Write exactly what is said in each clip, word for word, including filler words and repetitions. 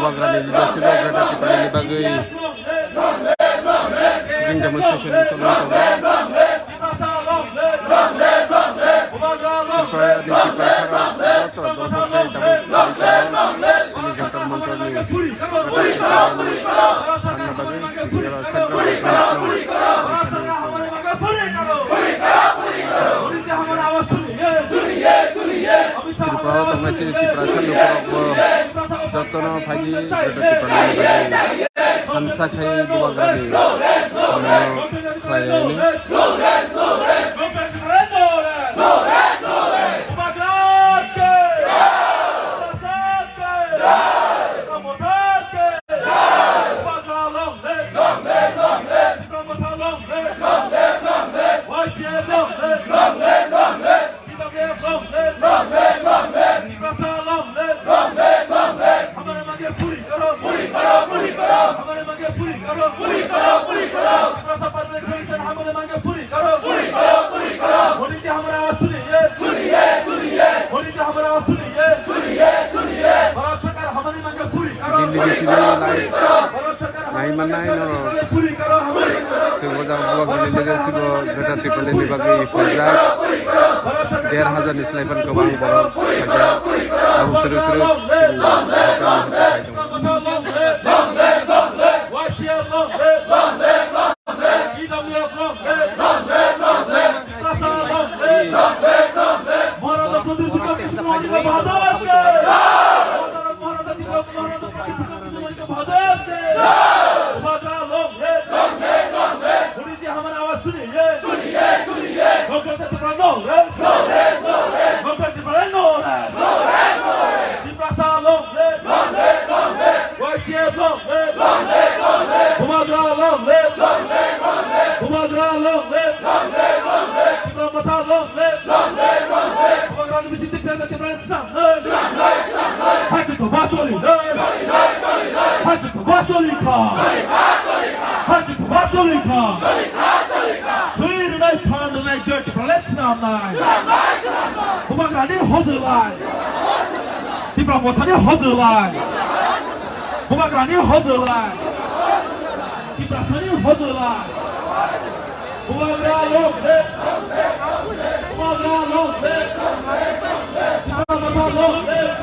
Bubagrani leadership o Greater Tipralandni bagwi sitting demonstration chwlwi tongo. Tripura ni Tiprasarok joto dopha khai tabuk chwlwi tongo. Chini Jantar Mantarni Greater Tipralandni bagwi Central Government-no Tripura o tongnai chini Tiprasa lukurokbo jotono phaidi Greater Tipralandni bagwi hamsa khai Bubagrani hamno khlai laini. Long live! Long live! Long live! Y T F long live! Long live! Long live! T W F long live! Long live! Long live! Tiprasa long live! Long live! Long live! हमारे मांगे पूरी करो! पूरी करो! पूरी करो! हमारे मांगे पूरी करो! पूरी करो! पूरी करो! तिप्रसा पब्लिक समिति हमारे मांगे पूरी करो! पूरी करो! पूरी करो! मोदी जी हमारा आवाज सुनिए! सुनिए! सुनिए! मोदी जी हमारा आवाज सुनिए! सुनिए! सुनिए! भारत सरकार हमारी मांगे पूरी करो! दिल्ली की सीमा line। भारत सरकार हमारी मांगे पूरी करो! हमारी Chwng o jaga Bubagrani leadership o Greater Tipralandni bagwi phaijak. Der hajar ni slai phano kwbang borok phaijak. Abo twrwk twrwk chwng hotel ni hotel phai tongo. Modi जी हमारा आवाज सुनिए। सुनिए, सुनिए। Doctor Tripura no rest। No rest, no rest। Doctor Tripura no rest। No rest, no rest। Tiprasa long live। Long live, long live। Y T F long live। Long live, long live। Bubagra long live। Long live, long live। Bubagra long live। Long live, long live। Tipra Motha long live। Long live, long live। Bubagrani bising Tipra, Tipra Swnamnai! Swnamnai! Swnamnai! Haikhe toba choli nai! Choli nai! Choli nai! Haikhe toba choli kha! Choli kha! Choli kha! Haikhe toba choli kha! Choli kha! Choli kha! Thwi rwnai, phan rwnai, joi Tipralai swnamnai! Swnamnai! Swnamnai! Bubagrani hojolai! Tipra Mothani hojolai! Bubagrani hojolai! Tiprasani hojolai! Bubagra long live! Bubagra long live! Tipra Motha long live!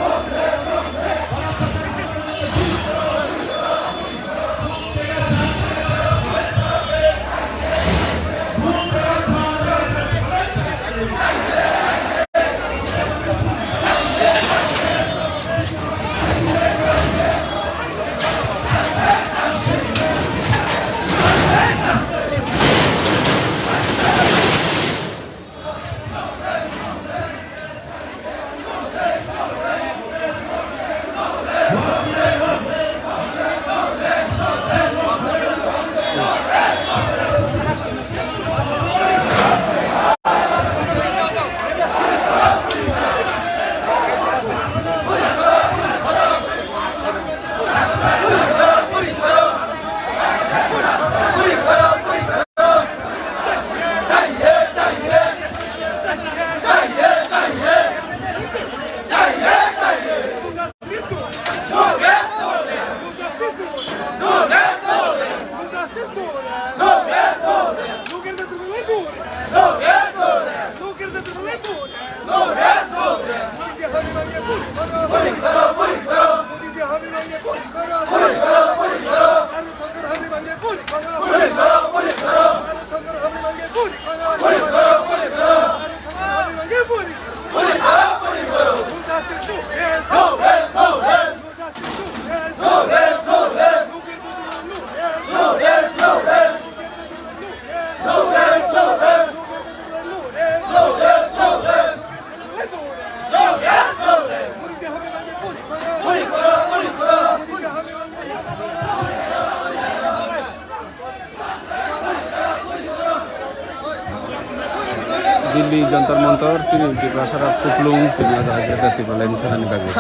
Delhi Jantar Mantar, chini Tiprasarok kupulung, tini ada Greater Tipraland thani bagwi.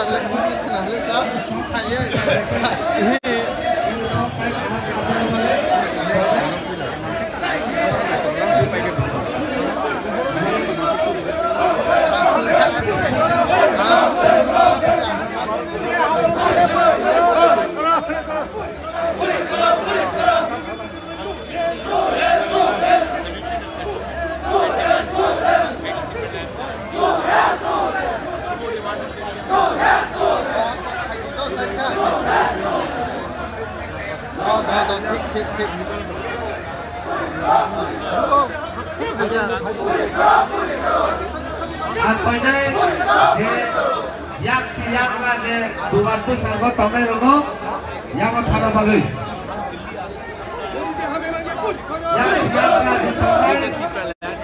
Ang koinai je yak si yak na je dugar tu sargo tongnai rogo yago thana bagwi. Yak si yak na je tongnai.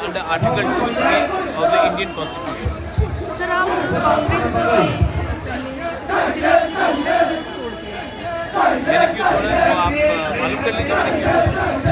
Under Article two three of the Indian Constitution. Sir, आप कांग्रेस में थे। मैंने क्यों छोड़ा, वो आप, अ, मालूम कर लीजिए मैंने क्यों छोड़ा।